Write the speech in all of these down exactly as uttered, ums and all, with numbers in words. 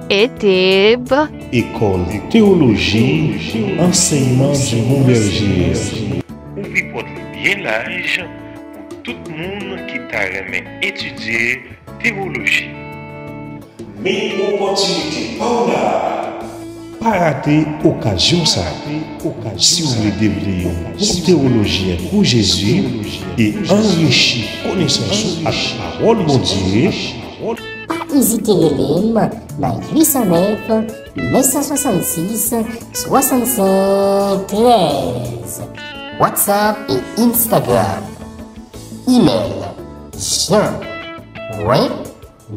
Eteb. École théologie, enseignement du Bon Berger. Ouvri pòt li byen laj pou tout moun ki ta renmen etidye tewoloji. Men opòtinite pa w la. Pa rate okazyon sa a. Si w vle devni yon bon tewolojyen pou Jezi e anrichi konesans ou ak pawòl Bondye, pa ezite rele m nan uit san nèf, nèf san swasannsis, swasannsenk trèz. WhatsApp e Instagram. Email, jean point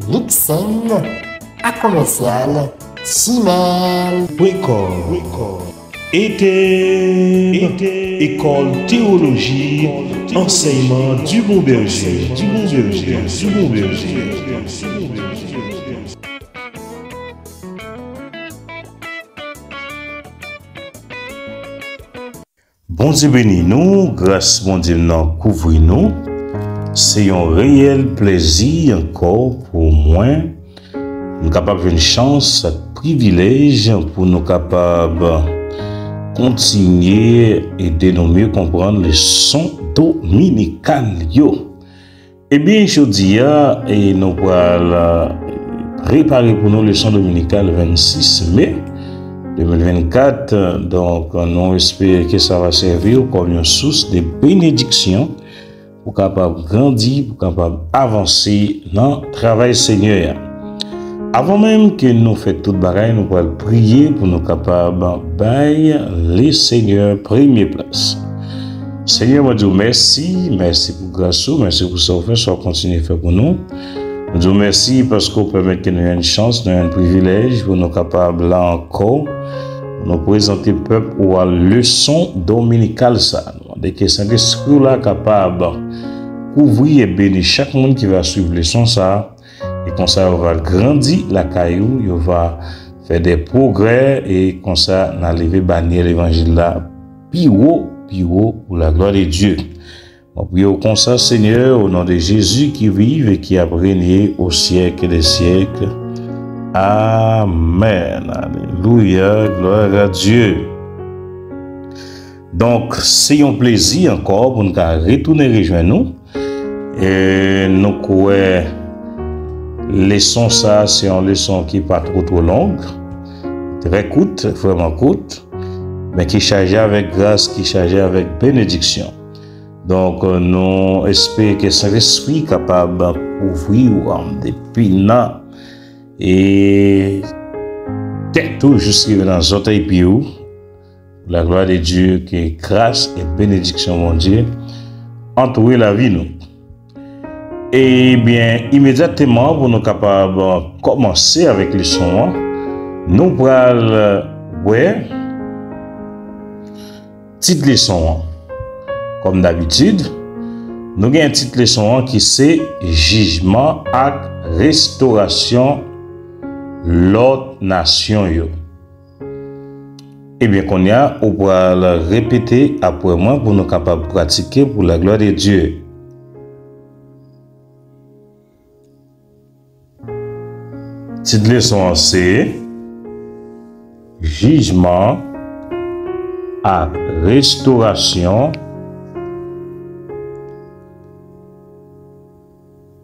luxen a commercial gmail point com. Eteb, École théologie, enseignement du Bon Berger, du Bon Berger, du Bon Berger. Bondye beni nou, gras Bondye m nan kouvri nou. Se yon reyèl plèzi ankò pou mwen. Nou kapab jwenn chans ak privilèj pou nou kapab kontinye ede nou mye konprann leson dominikal yo. Ebyen, jodi a, e nou pral, e, prepare pou nou leson dominikal vennsis me de mil vennkat. Donk, nou espere ke sa va sèvi w kòm yon sous de benediksyon pou w kapab grandi, pou w kapab avanse nan travay Senyè a. Avan menm ke nou fè tout bagay, nou pral priye pou nou kapab bay Lesenyè premye plas. Senyè, mwen di w mèsi, mèsi pou gras ou, mèsi pou sa w fè, sa w kontinye fè pou nou. Mwen di w mèsi paske w pèmèt ke nou jwenn chans, nou jwenn privilèj pou nou kapab la ankò, pou nou prezante pèp ou a leson dominikal sa. Nou mande ke Sentespri w la kapab kouvri e beni chak moun ki va swiv leson sa. E konsa yo va grandi lakay ou, yo va fè de pwogrè, e konsa n a leve banyè levanjil la pi wo, pi wo pou la glwa de Dye. Mwen priye w konsa, Senyè, o non de Jezi ki viv e ki ap renye o syèk de syèk. Amèn. Alelouya, glwa a Dye. Donk, se yon plezi ankò pou n ka retounen rejwenn nou. E nou kwè leson sa a se yon leson ki pa two, two long, trè kout, vrèman kout, men ki chaje avèk gras, ki chaje avèk benediksyon. Donk, nou espere ke Sentespri kapab kouvri w, depi nan e tèt ou jis rive nan zòtèy pye w. Pou la glwa de Dye, ke gras e benediksyon Bondye antoure lavi nou. Ebyen, imedyatman, pou nou kapab kòmanse avèk leson an, nou pral wè tit leson an. Kòm dabitid, nou gen tit leson an ki se Jijman ak Restorasyon Lòt Nasyon yo. Ebyen, kounye a, ou pral repete apre mwen pou nou kapab pratike pou la glwa de Dye. Tit leson an se Jijman ak Restorasyon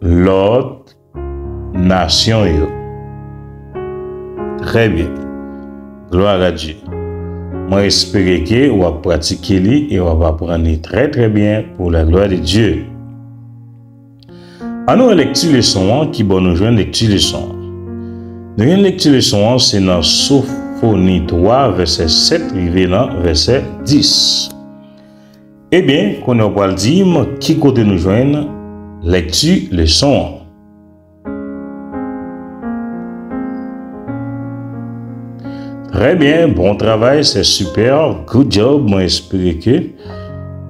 Lòt Nasyon yo. Trè byen. Glwa a Dye. Mwen espere ke w ap pratike li e w ap aprann li trè, trè byen pou la glwa de Dye. Ann nou wè lekti leson an, ki bò nou jwenn lekti leson an. Nou jwenn lekti leson an, se nan Sofoni twa, vèsè sèt rive nan vèsè dis. Ebyen, kounye a w pral di m ki kote nou jwenn lekti leson an. Trè byen, bon travay, c'est super, good job. Mwen espere ke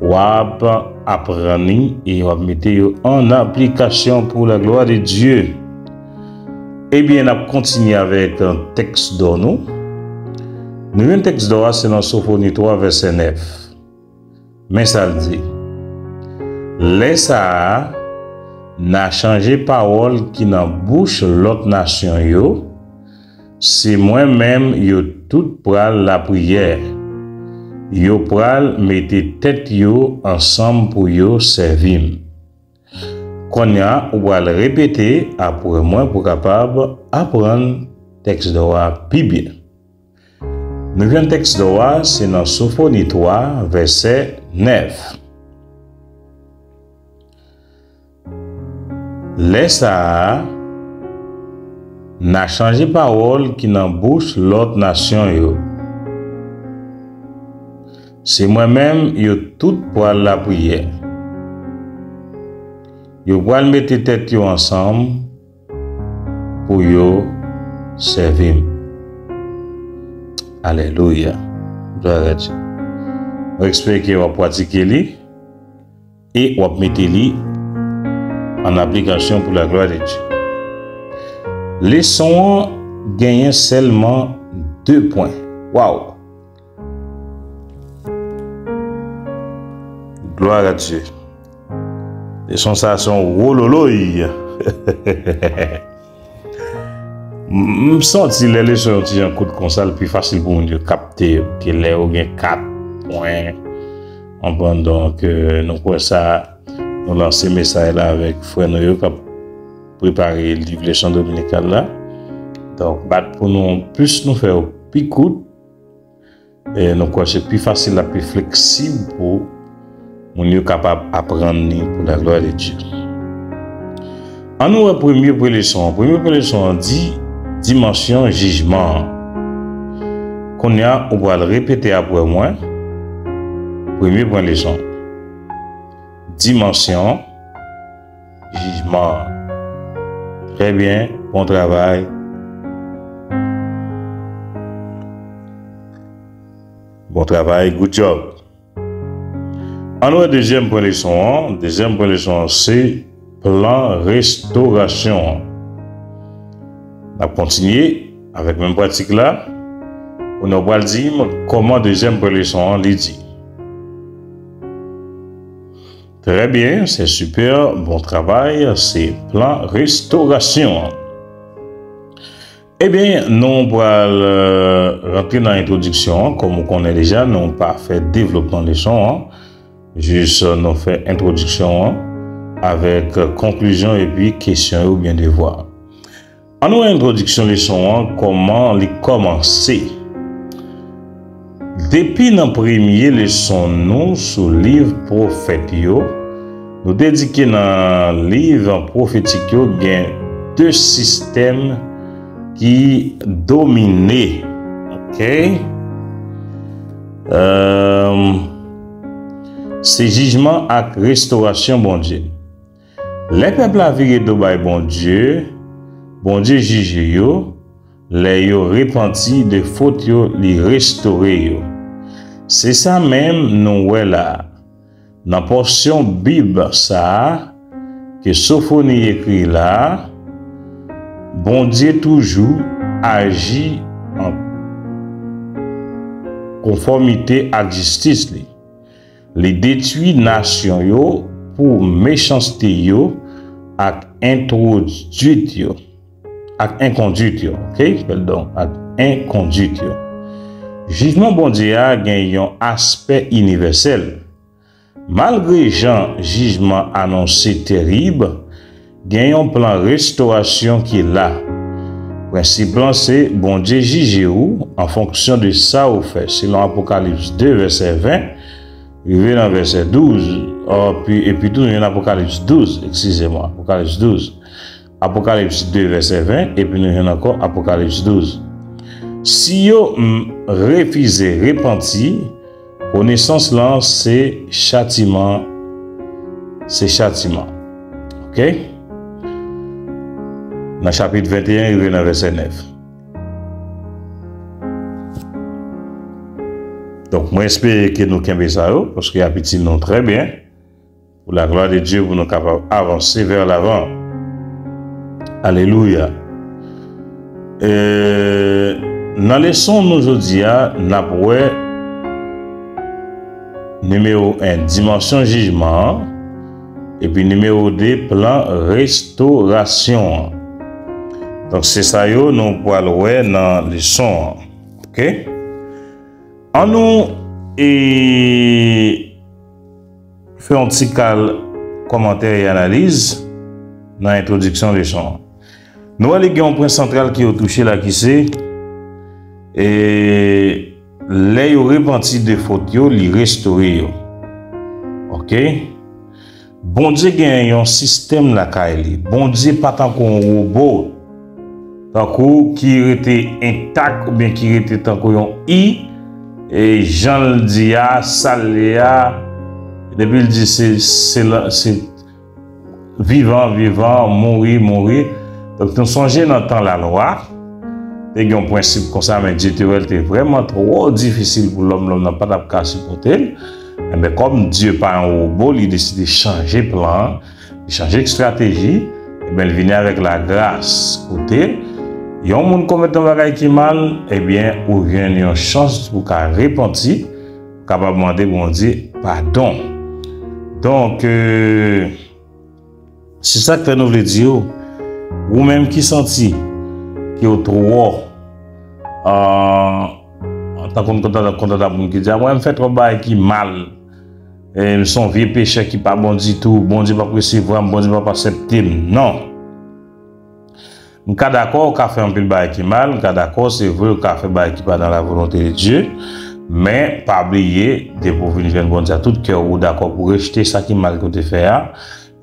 w ap aprann li e w ap mete yo an aplikasyon pou la glwa de Dye. Ebyen, n ap kontinye avèk, euh, tèks dò nou. Nou jwenn tèks dò a, se nan Sofoni twa, vèsè nèf. Men sa l di, lè sa a, n a chanje pawòl ki nan bouch lòt nasyon yo, Se mwen menm yo tout pral lapriyè. Yo pral mete tèt yo ansanm pou yo sèvi m. Kounye a, ou pral repete apre mwen pou w kapab aprann tèks dò a pi byen. Nou jwenn tèks dò a, se nan Sofoni twa, vèsè nèf. Lè sa a, n a chanje pawòl ki nan bouch lòt nasyon yo. Se mwen menm yo tout pral lapriyè. Yo pral mete tèt yo ansanm pou yo sèvi m. Alelouya. Glwa a Dye. Mwen espere ke w ap pratike li e w ap mete li an aplikasyon pou laglwa de Dye. Leson an genyen sèlman de pwen. Waw! Glwa a Dye. Leson sa a se yon wololoy. M m santi lè leson yon ti jan kout konsa, l pi fasil pou moun yo kapte yo ke lè yo gen kat pwen. Konprann, donk, euh, nou kwè sa, nou lanse mesaj la avèk frè nou yo k ap prepare liv leson dominikal la. Donk, bat pou nou, plis nou fè yo pi kout, e nou kwè se pi fasil, l ap pi fleksib pou moun yo kapab aprann li pou laglwa de Dye. Ann nou wè premye pwen leson an. Premye pwen leson an di dimansyon jijman an. Kounye a, ou pral repete apre mwen. Premye pwen leson. Dimansyon jijman an. Trè byen, bon travay. Bon travay, good job. Ann wè dezyèm pwen leson an. Dezyèm pwen leson an se plan restorasyon an. N ap kontinye avèk menm pratik la. Kounye a w pral di m kòman dezyèm pwen leson an li di. Trè byen, se sipè, bon travay, se plan restorasyon an. Ebyen, nou pral, euh, rantre nan entwodiksyon an. Kòm ou konnen deja, nou pa fè devlopman leson an. Jis, euh, nou fè entwodiksyon an avèk, euh, konklizyon epi kesyon yo oubyen devwa. Ann wè entwodiksyon leson an, kòman li kòmanse. Depi nan premye leson nou sou liv pwofèt yo, nou te di ke nan liv pwofetik yo, gen de sistèm ki domine. Oke? Euh, se jijman ak restorasyon Bondye. Lè pèp la vire do bay Bondye, Bondye jije yo. Lè yo repanti de fot yo, li restore yo. Se sa menm nou wè la a. Nan pòsyon Bib sa a ke Sofoni ekri la a, Bondye toujou aji an konfòmite ak jistis li. Li detwi nasyon yo pou mechanste yo ak entwodwit yo, ak enkondwit yo, oke? Pardon, ak enkondwit yo. Jijman Bondye a gen yon aspè inivèsèl. Malgre jan jijman anonse terib, gen yon plan restorasyon ki la. Prensip lan se Bondye jije ou an fonksyon de sa ou fè, selon Apokalips de, vèsè ven, rive nan vèsè douz, epi, epi tou nou jwenn Apokalips douz, eskize mwen, Apokalips douz. Apokalips de, vèsè ven, epi nou jwenn ankò Apokalips douz. Si yo, m, refize repanti, konesans lan se chatiman, se chatiman. Oke? Nan chapit venteyen rive nan vèsè nèf. Donk, mwen espere ke nou kenbe sa yo, paske y ap itil nou trè byen. Pou la glwa de Dye, pou nou kapab avanse vè lavan. Alelouya. E, nan leson nou jodi a, n ap wè nimewo en, dimansyon jijman an, epi nimewo de, plan restorasyon an. Donk, se sa yo nou pral wè nan leson an. Oke? Annou e, fè yon ti kal kòmantè e analiz nan entwodiksyon leson an. Nou wè li gen yon pwen santral ki yo touche la ki se e, lè yo repanti de fot yo, li restore yo. Oke? Bondye gen yon sistèm lakay li. Bondye pa tankou yon wobo, tankou ki rete entak oubyen ki rete tankou yon i, e jan l di a, sa l ye a, depi l di se, se, la- se vivan, vivan, mouri, mouri. Donk, nou sonje nan tan lalwa, te gen yon prensip konsa, men Dye te wè l te vrèman twò difisil pou lòm, lòm nan pa t ap ka sipòte l. Enben, kòm Dye pa yon wobo, li deside chanje plan an, li chanje estrateji, enben, li vini avèk lagras. Kote yon moun komèt yon bagay ki mal, ebyen, ou jwenn yon chans pou ka repanti, kapab mande Bondye padon. Donk, e, se sa k fè nou vle di w, ou menm ki santi ke w twò, a, tankou kontan, kontan moun ki di, a, mwen, m fè twòp bagay ki mal, e, m se yon vye pechè ki pa bon ditou, Bondye p ap resevwa m, Bondye p ap aksepte m. Non. M ka dakò, ou ka fè anpil bagay ki mal, m ka dakò, se vre, ou ka fè bagay ki pa nan la volonte de Dye, men pa bliye, depi w vin jwenn Bondye a tout kè w, ou dakò pou rejte sa ki mal ke w te fè a,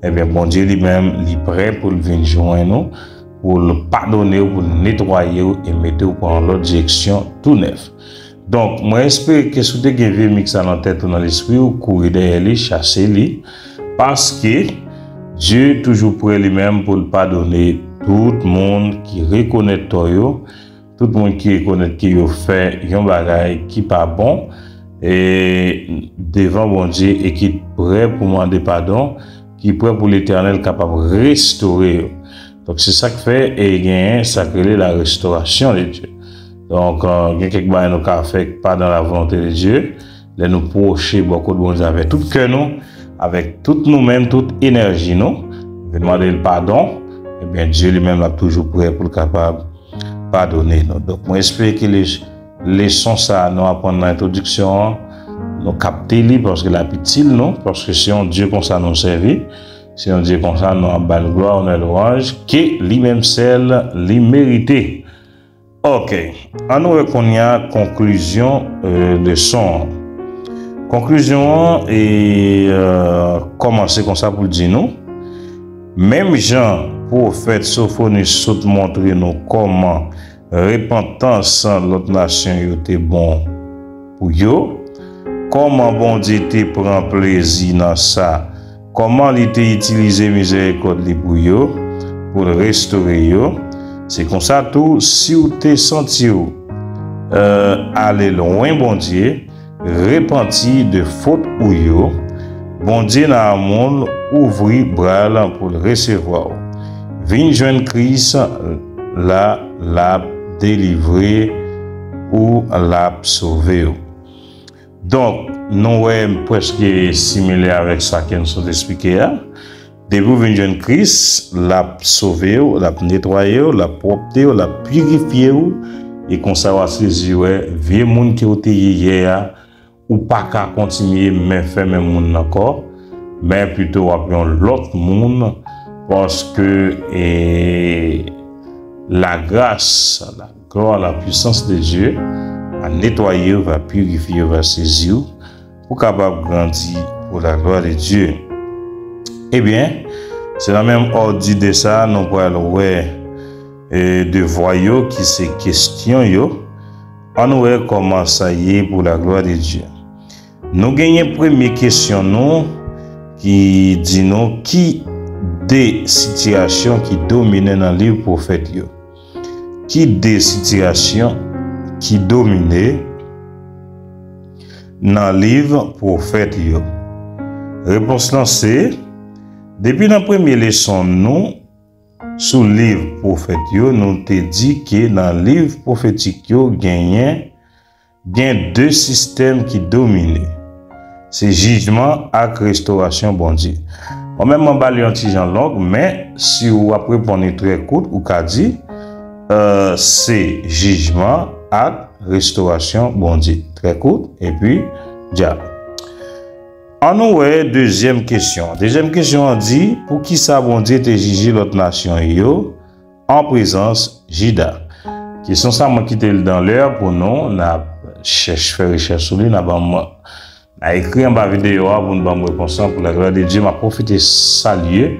ebyen, Bondye li menm, li prè pou l vin jwenn ou, pou l padone w, pou l netwaye w e mete w pran yon lòt direksyon tou nèf. Donk, mwen espere ke si w te gen vye mik sa nan tèt ou, nan lespri w, kouri dèyè li, chase li, paske Dye toujou prè li menm pou l padone tout moun ki rekonèt tò yo, tout moun ki rekonèt ke yo fè yon bagay ki pa bon, e devan Bondye e ki prè pou mande padon, ki prè pou Letènèl kapab restore yo. Donk, se sa k fè e genyen sa k rele la restauration de Dieu. Donk, e, gen kèk bagay nou ka fè k pa nan la volonte de Dye. Lè nou pwoche bò kot Bondye avèk tout kè nou, avèk tout nou menm, tout enèji nou, vin mande l padon, ebyen, Dye li menm l ap toujou prè pou l kapab padone nou. Donk, mwen espere ke le- leson sa a nou aprann nan entwodiksyon an, nou kapte li paske l ap itil nou, paske se yon Dye konsa nou sèvi, se yon Dye konsa nou ap ba l glwa, onè, lwanj, ke li menm sèl li merite. Oke, ann nou wè kounye a konklizyon, e, leson an. Konklizyon an, e, e, kòmanse konsa pou l di nou, menm jan pwofèt Sofonis sot montre nou kòman repantans lòt nasyon yo te bon pou yo, kòman Bondye te pran plezi nan sa, kòman li te itilize mizèrikòd li pou yo, pou l restore yo. Se konsa tou, si w te santi w, e, ale lwen Bondye, repanti de fot ou yo, Bondye nan amou l ouvri bra l pou l resevwa w. Vin jwenn Kris la, l ap delivre ou, l ap sove w. Donk, nou wè prèske similè avèk sa ke nou sot esplike a. Depi w vin jwenn Kris, l ap sove w, l ap netwaye w, l ap pwòpte w, l ap pirifye w, e konsa w a sezi wè vye moun ke w te ye yè a, ou pa ka kontinye men fè menm moun nan ankò, men pito w ap yon lòt moun, paske, e, la grâce, la gloire, la puissance de Dieu va nettoyer, va purifier, va saisir, pou kapab grandi pour la gloire de Dieu. Ebyen, se nan menm òd de sa, nou pral wè, e, devwa yo ki se kesyon yo. Ann wè kòman sa ye pour la gloire de Dieu. Nou genyen premye kesyon nou ki di nou ki de sitiyasyon ki domine nan liv pwofèt yo. Ki de sitiyasyon ki domine nan liv pwofèt yo? Repons lan se, depi nan premye leson nou sou liv pwofèt yo, nou te di ke nan liv pwofetik yo genyen, gen de sistèm ki domine. Se jijman ak restorasyon Bondye. Mwen menm, mwen ba li yon ti jan long, men si w ap reponn li trè kout, ou ka di, euh, se jijman ak restorasyon Bondye. Trè kout, epi dyab. An nou wè dezyèm kesyon. Dezyèm kesyon an di, poukisa Bondye te jije lòt nasyon yo an prezans Jida? Kesyon sa, mwen kite l dan lè pou nou, n ap chèche fè rechèch sou li, n a ban m, n a ekri anba videyo a pou n ban m repons lan. Pou la glwa de Dye, m ap pwofite salye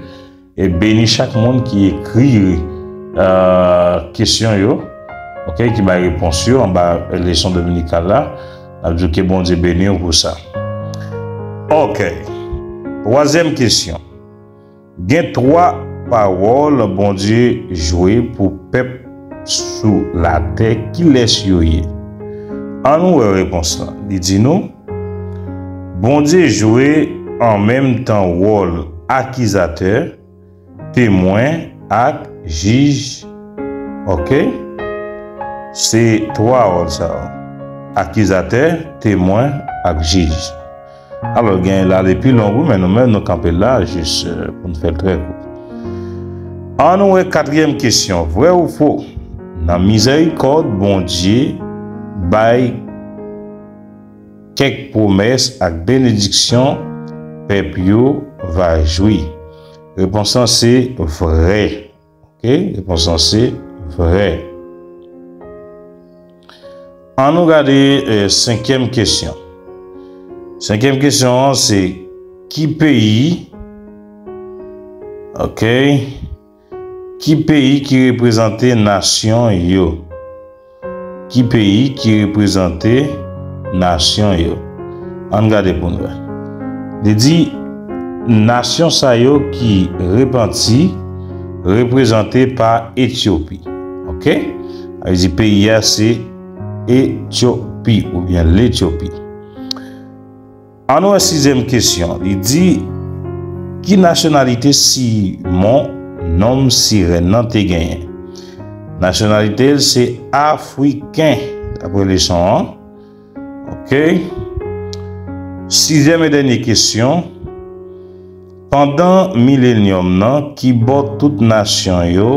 e beni chak moun ki ekri, euh, kesyon yo, ok, ki bay repons yo anba leson dominikal la. N ap di w ke Bondye beni w pou sa. Ok. Twazyèm kesyon. Gen twa pawòl Bondye jwe pou pèp sou latè. Kilès yo ye? An nou wè repons lan. Li di nou, Bondye jwe an menm tan wòl akizatè, temwen ak jij. Ok? Se twa wòl sa yo. Akizatè, temwen ak jij. Alò, gen l ale pi lwen, wi, men nou menm, nou kanpe la, jis, euh, pou n fè l trè kout. An nou wè katriyèm kesyon, vrè ou fo? Nan mizèrikòd, Bondye bay kèk pwomès ak benediksyon pèp yo va jwi. Repons lan se vrè. Ok, repons lan se vrè. An nou gade, eh, senkyèm kesyon. Senkyèm kesyon an se ki peyi, ok, ki peyi ki reprezante nasyon yo? Ki peyi ki reprezante nasyon yo? Ann gade pou n wè. Li di, nasyon sa yo ki repanti reprezante pa Etyopi. Ok? Sa vle di peyi a se Etyopi oubyen Letyopi. Ann wè sizyèm kesyon. Li di, ki nasyonalite Simon, nonm Sirèn nan, te genyen? Nasyonalite l se afriken, dapre leson an. Ok. Sizyèm e dènye kesyon. Pandan milenyòm nan, kibò tout nasyon yo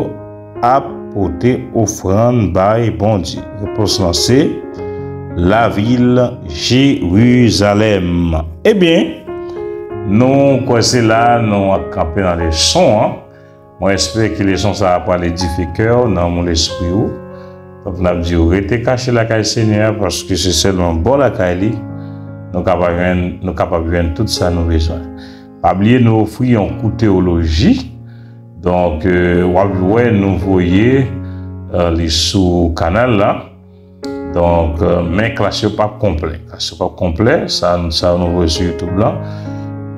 ap pote ofrann bay Bondye? Repons lan se lavil Jerizalèm. Ebyen, nou kwè se la nou ap kanpe nan leson an. Mwen espere ke leson sa a pral edifye kè w, nanm ou, lespri ou. Donk, n ap di w, rete kache lakay Senyè a, paske se sèlman bò lakay li nou kapab jwenn, nou kapab jwenn tout sa nou bezwen. Pa bliye, nou ofri yon kou tewoloji. Donk, euh, w ap wè nou voye, euh, li sou kanal la. Donk, euh, men klas yo p ap konplè. Klas yo p ap konplè, sa, sa nou voye sou YouTube la.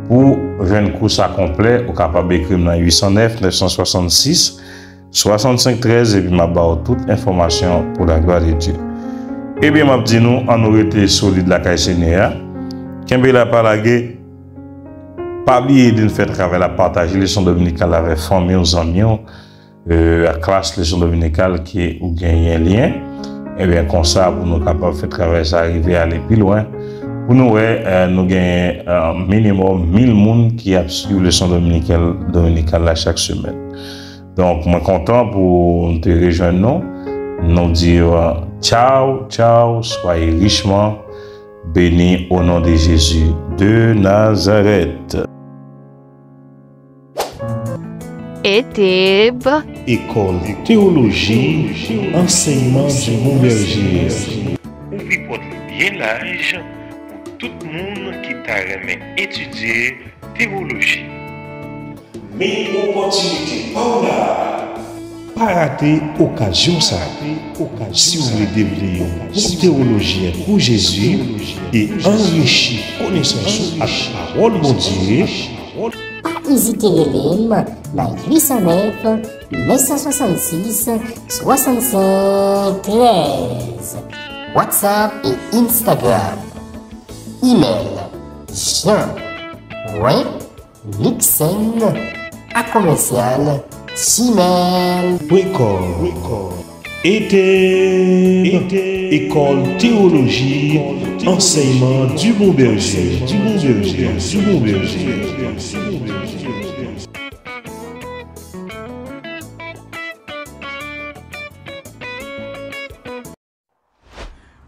Pou jwenn kou sa konplè, ou kapab ekri m nan uit san nèf, nèf san swasannsis, swasannsenk trèz, epi m ap ba w tout enfòmasyon pou laglwa de Dye. Ebyen, m ap di nou, ann nou rete solid lakay Senyè a. Kenbe la, pa lage. Pa bliye de n fè travay la, pataje leson dominikal la avèk fanmi w, zanmi w, euh, ak klas leson dominikal ke ou genyen lyen. Ebyen, konsa, pou nou kapab fè travay sa rive ale pi lwen, pou nou wè, euh, nou genyen, euh, minimòm mil moun ki ap swiv leson dominikal, dominikal la chak semèn. Donk, mwen kontan pou nou te rejwenn nou. Nou di, euh, tchaw, tchaw, soyez richement bénis au nom de Jésus de Nazareth. Eteb. École Théologie, Enseignement du Bon Berger. Ouvri pòt li byen laj pou tout moun ki ta renmen etidye tewoloji. Men opòtinite pa w la! Pa rate okazyon sa a. Si w vle devni yon bon tewolojyen pou Jezi e anrichi konesans ou ak pawòl Bondye, pa ezite rele m nan uit san nèf, nèf san swasannsis, swasannsenk trèz. WhatsApp e Instagram. Email, jean point luxen a commercial gmail point com. Eteb, École Théologie, Enseignement du Bon Berger, du Bon Berger, du Bon Berger.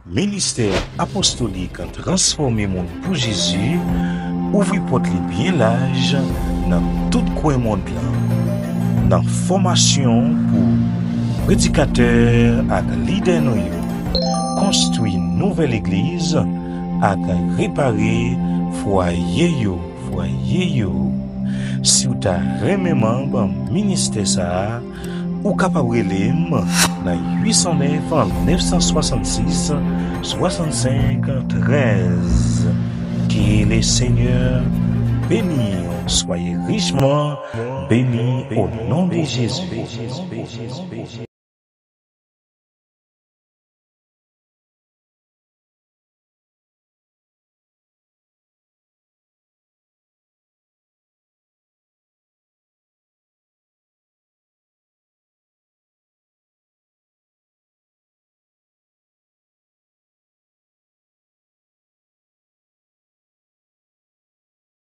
Ministè Apostolik Transfòme Moun pou Jezi ouvri pòt li byen laj nan tout kwen mond lan. Nan fòmasyon pou predikatè ak lidè nou yo, konstwi nouvèl legliz ak repare fwaye yo, fwaye yo. Si w ta renmen manm ministè sa a, ou kapab rele m nan uit san nèf, nèf san swasannsis, swasannsenk, trèz. Que le Seigneur bénisse. Soyez richement bénis au nom de Jésus.